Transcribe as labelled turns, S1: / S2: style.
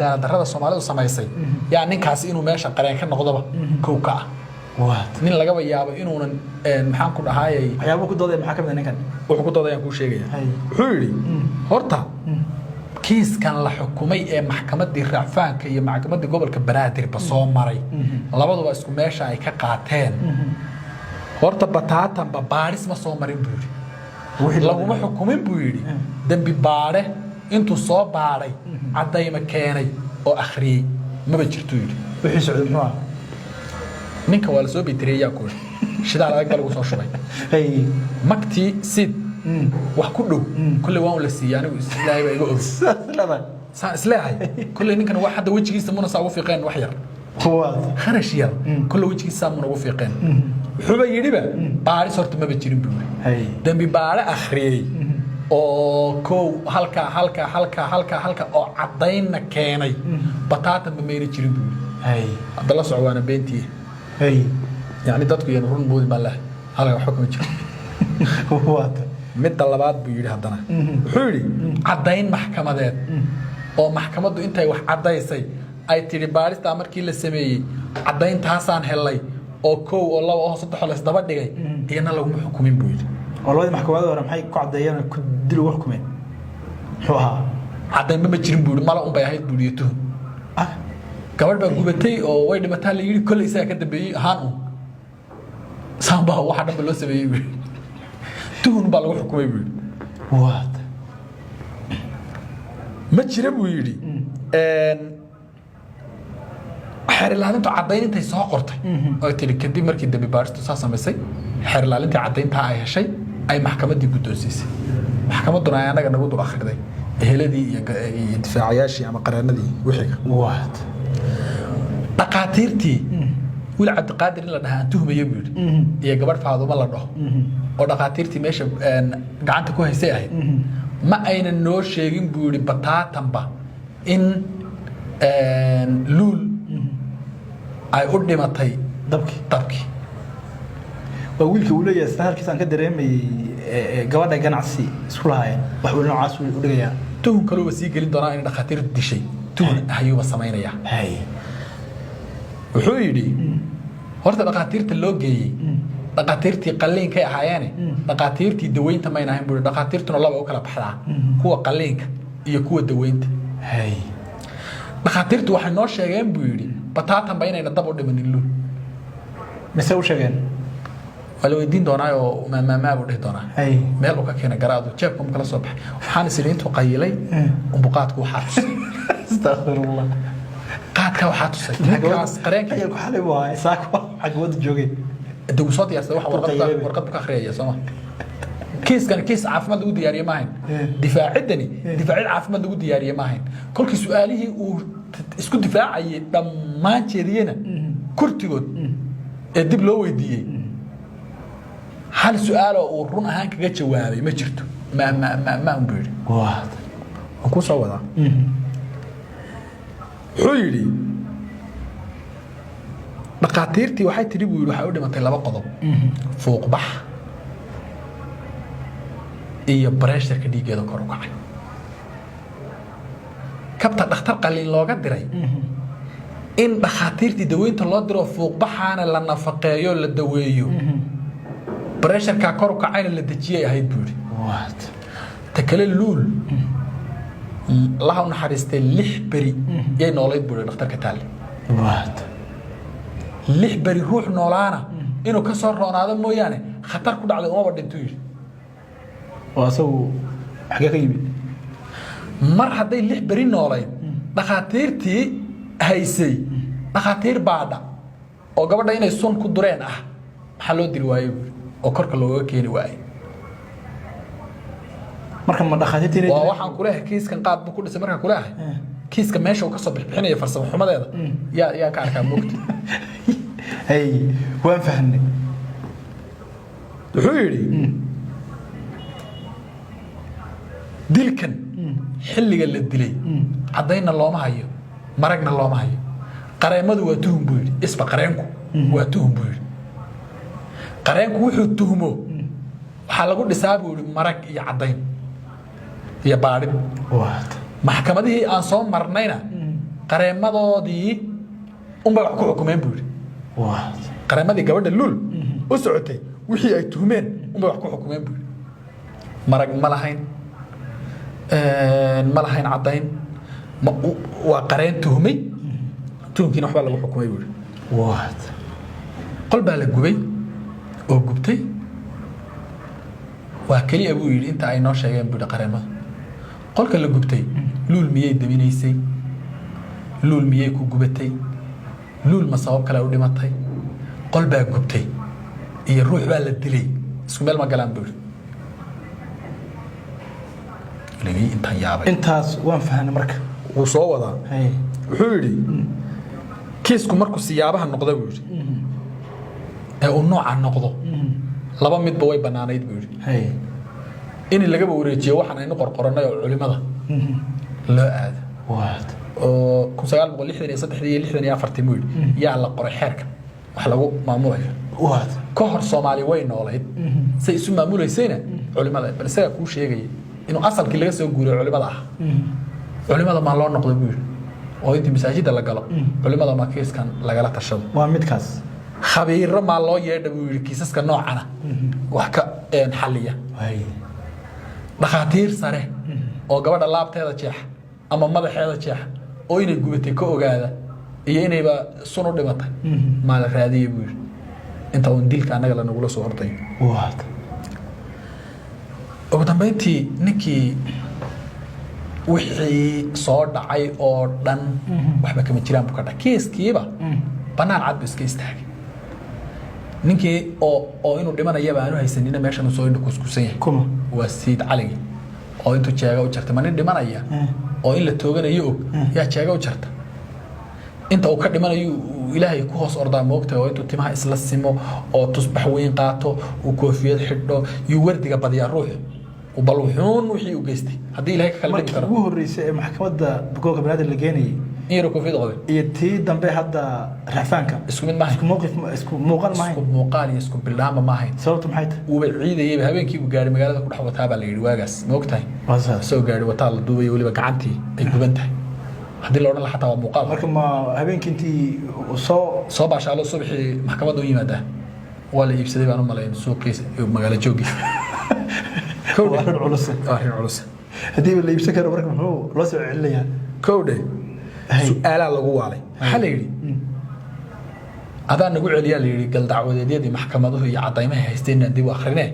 S1: Cadaalad darrada Soomaalidu samaysay yaa ninkaasi inuu meesha qareen ka noqdoba kow ka ah. Nin lagaba yaabo inuunan maxaan ku dhahaayay.
S2: Waxyaabuu ku doodaya maxaa ka mid ah ninkan?
S1: Wuxuu ku doodayaan kuu sheegaya. Wuxuu yidhi, horta kiiskan la xukumay ee maxkamaddii racfaanka iyo maxkamaddii gobolka Banaadirba soo maray, labaduba isku meesha ay ka qaateen, horta bataatanba baadhis ma soo marin, buu yidhi. Laguma xukumin, buu yidhi, dembi baadhe intuu soo baadhay caddayma keenay oo akhriyey maba jirtuu yidhi.
S2: Wixii socday muxuu ahaa?
S1: Ninka waa la soo bitiriyey, yaa ku yidhi shidaal adag baa lagu soo shubay. Magtii sid wax ku dhow kolley waan la siiyey. Anigu Ilaahay baa iga og.
S2: Sidaas leedahay?
S1: Saan isleeyahay, kolley ninkan wax hadda wejigiisa muna saa ugu fiiqeen, wax yar kharash yar kolley wejigiisa saa muna ugu fiiqeen. Wuxuuba yidhiba baadhis horta maba jirin, buu yidhi. Dembi baadhe akhriyey oo kow halka halka halka halka halka oo caddaynna keenay bataatanba mayna jirin, buu yidhi. Hadda la soco, waana beentii. Yacni dadku yan run moodin baan lehay, halka waxba kama jiro. Midda labaad buu yidhi haddana, wuxuu yidhi caddayn maxkamadeed oo maxkamaddu intay wax caddaysay ay tidhi baadhistaa markii la sameeyey caddayntaasaan helay oo kow oo laba oo saddex oo laysdaba dhigay, iyana laguma xukumin, buu yidhi.
S2: Oo labadii maxkamadood hore maxay ku caddeeyeen oo ku dil ugu xukumeen? Muxuu ahaa?
S1: Caddaynba ma jirin, buu yidhi. Mala un bay ahayd, buu yidhi, iyo tuhun. Gabadh baa gubatay oo way dhimataa la yidhi, kolley isagaa ka dambeeyey ahaan un saan baa waxa dhanba loo sameeyey, buu yidhi. Tuhun baa lagu xukumay, buu yidhi. Ma jira, buu yidhi, xeer ilaalintu caddayn intay soo qortay oo tidhi kadib markii dembi baadhistu saa samaysay, xeer ilaalintii caddayntaa ay heshay ay maxkamaddii guddoonsiisay, maxkamadduna ay annaga nagu dul akhriday, eheladii iyo difaacayaashii ama qareenadii wixiga. Dhaqaatiirtii wiil Cabdiqaadir in la dhahaa aan tuhmayo, buu yidhi, iyo gabadh Faadumo la dhaho oo dhaqaatiirtii meesha gacanta ku haysay ahayd ma aynan noo sheegin, buu yidhi, bataatanba in Luul ay u dhimatay
S2: dabkii.
S1: Dabkii.
S2: Waa wiilka uu leeyahay isla halkiis aan ka dareemayey gabadha ganacsi isku lahaayeen, wax uu noocaas u dhigayaa.
S1: Tuhun kaluuba sii gelin doonaa in dhakhaatiirtu dishay, tuhun ayuuba samaynayaa. Wuxuu yidhi horta dhakhaatiirta loo geeyey dhakhaatiirtii qalliinkay ahaayeene, dhakhaatiirtii daweynta mayna ahayn, buu yidhi. Dhakhaatiirtuna laba u kala baxdaa, kuwa qalliinka iyo kuwa daweynta. Dhakhaatiirtu waxay noo sheegeen, buu yidhi, bataatanba inayna dab u dhimanin Luul.
S2: Mise u sheegeen?
S1: Waa la weydiin doonaa oo maamaamaa buu dhihi doonaa. Meel uu ka keenay garaadu jeebka kala soo baxay. Waxaan is idhi intuu qayilay unbu qaadku waxaa tusay.
S2: Astaghfirullah.
S1: Qaadka waxaa tusay ninkaas qareenka.
S2: Qayilku xalay buu ahaa, isaako xagwada joogay.
S1: De wuu soo diyaarsaday wax warqad.
S2: Qayilay.
S1: Warqad buu ka akhriyaya sooma? Kiiskan kiis caafimaad lagu diyaariye maahayn. Difaaciddani difaacid caafimaad lagu diyaariye maahayn. Kolkii su-aalihii uu isku difaacayay dhammaan jeediyena kurtigood ee dib loo weydiiyey, hal su-aaloo uu run ahaan kaga jawaabay ma jirto. Ma ma ma ma un buu yidhi. Waan kuu soo wadaa. Wuxuu yidhi dhakhaatiirtii waxay tidhi, buu yidhi, waxay u dhimatay laba qodob: fuuqbax iyo pressure-ka dhiiggeeda kor u kacay. Kabta dhakhtar qaliin looga diray in dhakhaatiirtii daweynta loo diro, fuuqbaxaana la nafaqeeyo, la daweeyo, pressure-kaa kor u kacayna la dejiyay ahayd, buu yidhi. Ta kale, Luul Allaha u naxariistay 6 beri yay noolayd, buu yidhi dhakhtarka taalle. 6 beri ruux noolaana inuu ka soo roonaado mooyaane khatar ku dhacday umaba dhintuu yidhi.
S2: Oo asagu xagee ka yimid?
S1: Mar hadday 6 beri noolayd, dhakhaatiirtii haysay dhakhaatiir baadha oo gabadha inay sun ku dureen ah, maxaa loo diri waayey, buuri, oo korka looga keeni waayey?
S2: Marka ma dhakhaatiirtii inay
S1: Waa
S2: dileen?
S1: Waxaan kuleeyahay kiiskan qaad buu ku dhisay. Markaan kuleeyahay kiiska meesha uu ka soo bixbixinaya farsamo xumadeeda yaa ka arkaa moogta.
S2: Hay, waan fahnay.
S1: Wuxuu yidhi dilkan xilliga la dilay caddaynna looma hayo, maragna looma hayo. Qareemadu waa tuhum, buu yidhi. Isba qareenku waa tuhum, buu yidhi. Qareenku wuxuu tuhmo waxaa lagu dhisaa, buu yidhi, marag iyo caddayn iyo baadhin. Maxkamadihii aan soo marnayna Qareemadoodii unbay wax ku xukumeen, buu yidhi. Qareemadii gabadha Luul u socotay wixii ay tuhmeen unbay wax ku xukumeen, buu yidhi. Marag ma lahayn, ma lahayn caddayn. Waa qareen tuhmay, tuhumkiina waxbaa lagu xukumay, buu yidhi. Qol baa la gubay oo gubtay waa keliya, buu yidhi, inta ay noo sheegeen, buu yidhi, qareemada. Qolka la gubtay Luul miyay daminaysay? Luul miyay ku gubatay? Luul ma sabab kale u dhimatay? Qol baa gubtay iyo ruux baa la dilay isku meel ma galaan, buu yidhi. Ligay intaan yaabay.
S2: Intaas waan fahanay marka.
S1: Wuu soo wadaa. Wuxuu yidhi kiisku markuu siyaabaha noqda, buu yidhi, ee uu nooca noqdo, laba midba way bannaanayd, buu yidhi. In lagaba wareejiyo waxaan aynu qorqorannay oo culimada loo aado oo 1963-dii iyo 64-tii, buu yidhi, yaa la qoray xeerkan wax lagu maamulayo. Ka hor Soomaali way noolayd, say isu maamulaysayna culimada. Bal isagaa kuu sheegaya inuu asalkii laga soo guuriyo culimada ah. Culimada maa loo noqdo, buu yidhi, oo intii masaajidda la galo culimada maa kiiskan lagala tashado?
S2: Waa midkaas.
S1: Khabiiro maa loo yeedha, buu yidhi, kiisaska noocana wax ka xalliya? Dhakhaatiir sare oo gabadha laabteeda jeexa ama madaxeeda jeexa oo inay gubatay ka ogaada iyo inayba sun u dhimatay maa la raadiya, buu yidhi, inta uun dilka annaga lanagula soo ordayo. Ugu dambeyntii ninkii wixii soo dhacay oo dhan waxba kama jiraan buu ka dhac. Kiiskiiba bannaan cad buu iska istaagay ninkii oo inuu dhimanayaba aanu haysanina meeshan uu soo indha kuskusan yahay.
S2: Kuma?
S1: Waa Sayid Caligi oo intuu jeega u jartay. Ma nin dhimanaya oo in la tooganayo og yaa jeega u jarta? Inta uu ka dhimanayo uu Ilaahay ku hoos ordaa, moogtahay, oo intuu timaha isla simo oo tusbax weyn qaato, uu koofiyad xidho, yuu wardiga badiyaa ruuxu, bal wuxuun wixii uu geystay haddii Ilaahay ka kala dhigi
S2: Markii
S1: karo.
S2: ugu horreysay ee maxkamadda gobolka Banaadir la geenayay
S1: In yaroo koofiyad qabay
S2: iyo tii dambe hadda racfaanka
S1: isku mid maahayn.
S2: Isku mowqif isku muuqan maahayn.
S1: Isku muuqaal iyo isku bildhaanba maahayn.
S2: Sababtu maxay tahay?
S1: Uuba ciidayayba, habeenkii buu gaari magaalada ku dhex wataa baa la yidhi waagaas, ma ogtahay?
S2: Waa saas.
S1: Isagoo gaari wataa la duubaya, weliba gacantii ay guban tahay. Haddii la odhan lahaa xataa waa muuqaal.
S2: Marka ma habeenkii intii uu soo
S1: soo baashaalo subaxii maxkamadda u yimaadaa? Waa la iibsaday baan u malayn suuqiisa iyo magaalo jooggiisa.
S2: Waa arrin culus.
S1: Waa arrin culus.
S2: Haddii la iibsan karo, marka muxuu loo soo celinayaa?
S1: Kowdhe, su-aalaa lagu waalay. Waxaa la yidhi adaa nagu celiyaa, la yidhi, galdacwadeedyadii maxkamaduhu iyo caddaymahay haysteen inaan dib u akrinee.